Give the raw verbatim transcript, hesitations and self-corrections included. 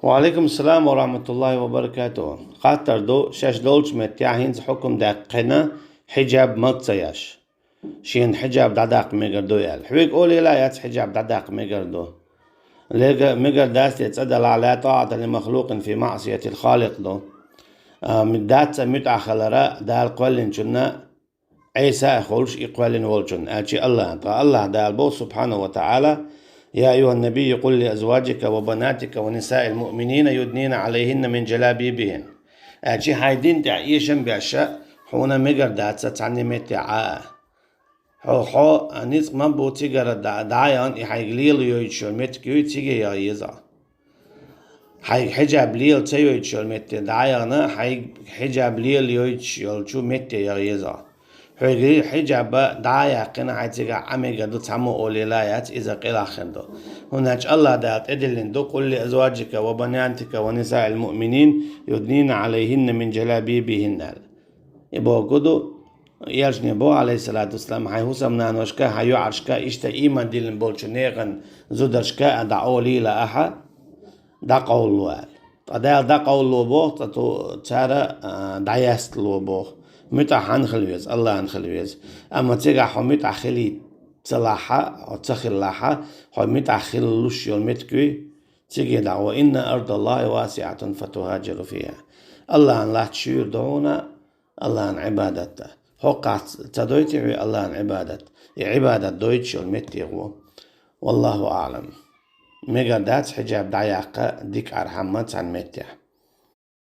Ва алейкум салам ва рахматуллахи ва баракатух. Хаттар ду, шаьш долчу меттехь хӀинца хьукум даьккхина хьиджаб мага ца еш. Шена хьиджаб дӀадаккха мегар ду аьлла. Хьоьга олийла яц хьиджаб дӀадаккха мегар ду. Лега мегар дац те цӀа далахь, ла тӀаата ли махлукъин фи маъсиятил халикъ ду. А, дац цӀа муьтӀахь хилара Дала кхоьллинчунна Ӏеса а хуьлуш и кхоьллина волчунна, аьлчи Аллахьан. Ткъа Аллахь Дала боху, субхьанаху ва таӀала: «Я айюхьан набийю, къул ли азваджика ва банатика ва нисаил муъминина юднина Ӏалайхинна мин джалабибихин». Аьлчи хьайн дин тӀехь эшам беш, хьуна мегар дац цхьанна метте Ӏа а. Хьо, хьо, а, ницкъ ма бу цигара дӀа-, дӀаяхана и хьайга лела йойтуш йолу меттиг юй, циге яха еза. Хьайга хьиджаб лела ца йойтуш йолу метте дӀаяхана, хьайга хьиджаб лела йойтуш йолчу метте яха еза. Хьоьга хьиджаб дӀа а яьккхина, хьайн цигахь Ӏа мегар ду цхьаммо олийла яц, иза къилаххина ду. ХӀунда аьлча Аллахь Дала тӀедиллина ду: «Къул ли азваджика ва банатика ва нисаил муъминин юднина Ӏалайхинна мин джалабибихин», аьлла. И бохург ду, Элчане боху, алейхиссалату вассалам, хьайн хӀусамнаношка, хьайн йоӀаршка, иштта ийман диллина болчу нехан зударшка а дӀаолийла ахьа, дӀакъовлало аьлла. Ткъа Дала дӀакъовлало боху, ткъа ту-, цара, а, дӀаястало боху. МуьтӀахь хьанна хила веза, Аллахьан хила веза. Амма цигахь хьо муьтӀахь хилийта ца лахьа, хьо ца хилалахьа, хьо муьтӀахь хила луш йолу меттиг юй, циге дӀа: «Ва инна ардаллахи васиатун фатухаджиру фиха». Аллахьан латта шуьйра ду хьуна, Аллахьан Ӏибадат дан. ХӀокхахь ца дойтий хьоьга Аллахьан Ӏибадат? И Ӏибадат дойтуш йолу метте гӀо. Валлаху аълам. Мегар дац хьиджаб дӀаяккха дика архьамма цхьана меттехь.